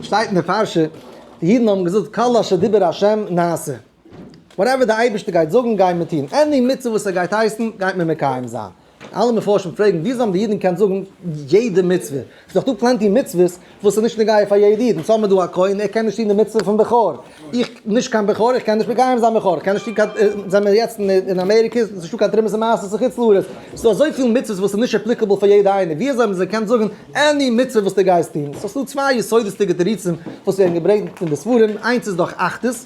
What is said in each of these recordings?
שטייט אין די פרשה, די אידן האבן געזאגט כל אשר דיבר השם נעשה. Whatever די אייבערשטער גייט זאגן גייען מיר טון, any מצוה וואס ער גייט הייסן גייט מען מקיים זיין. אלע מפרשים פרעגן וויאזוי האבן די אידן געקענט זאגן יעדע מצוה? ס'איז דאך דא plenty מצוות וואס איז נישט נוגע פאר יעדע איד, אונז האבן מיר דא א כהן ער קען נישט טון די מצוה פון בכור, איך נישט קיין בכור איך קען נישט מקיים זיין בכור, איך קען נישט טון קיין, זעמיר יעצט אין אמעריקע איז נישטא קיין תרומות ומעשרות אין חוץ לארץ, ס'איז דא אזויפיל מצוות וואס איז נישט applicable פאר יעדע איינער, וויאזוי האבן זיי געקענט זאגן any מצוה וואס דו גייסט טון? סאו ס'איז דא צוויי יסודות'דיגע תירוצים וואס ווערן געברענגט אין די ספרים, איינס איז דאך אחדות,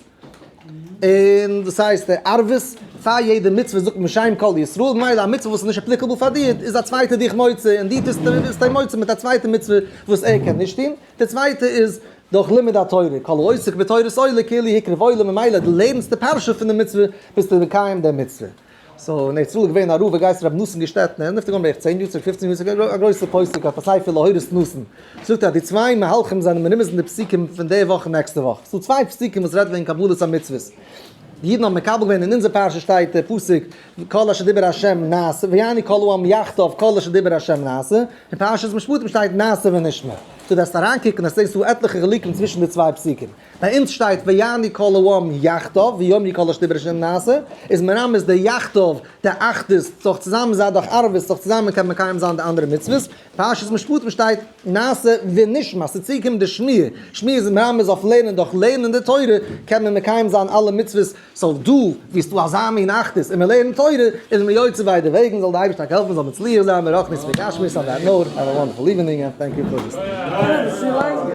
און דאס הייסט ערבות, פאר יעדע מצוה זאגט מען בשם כל ישראל, ממילא א מצוה וואס איז נישט applicable פאר דיר איז א צווייטער דיך מוציא, און דו טוסט ביסט אים מוציא מיט א צווייטע מצוה וואס ער קען נישט טון, די צווייטע איז דורך לימוד התורה, כל העוסק בתורת עולה כאילו הקריב עולה, ממילא דו לערנסט די פרשה פון די מצוה ביסטו מקיים די מצוה. So אין ארץ ישראל איז געווען א רב ער געהייסן רבי נתן געשטעטנער, ער איז נפטר געווארן בערך 10 יאר צוריק 15 יאר צוריק, א גרויסער פוסק האט א ספר להורות נתן, זאגט ער אז די צוויי מהלכים זענען מרומז אין די פסוקים פון די וואך און נעקסטע וואך, ס'דא צוויי פסוקים וואס רעדט וועגן קבלת המצוות, די אידן האבן מקבל געווען אין אונזער פרשה שטייט דער פסוק כל אשר דיבר ה' נעשה ויענו כל העם יחדיו כל אשר דיבר ה' נעשה, אין פרשת משפטים שטייט נעשה ונשמע, so דארפסט אריינקוקן אז ס'איז דא עטליכע חילוקים צווישן די צוויי פסוקים. ביי אונז שטייט ויענו כל העם יחדיו ויאמרו כל אשר דיבר ה' נעשה, איז מרמז די יחדיו, די אחדות, דורך צוזאמען זיין דורך ערבות, דורך צוזאמען קען מען מקיים זיין די אנדערע מצוות, פרשת משפטים שטייט נעשה ונשמע, ס'איז צוגעקומען די שמיעה, שמיעה איז מרמז אויף לערנען, דורך לערנען די תורה קען מען מקיים זיין אלע מצוות, so דא ווי ס'דא אזא מין אחדות און מ'לערנט תורה איז מען יוצא ביידע וועגן, זאל די אייבערשטער טאקע העלפן מ'זאל מצליח זיין ברוחניות ובגשמיות, on that note, have a wonderful evening and thank you for listening.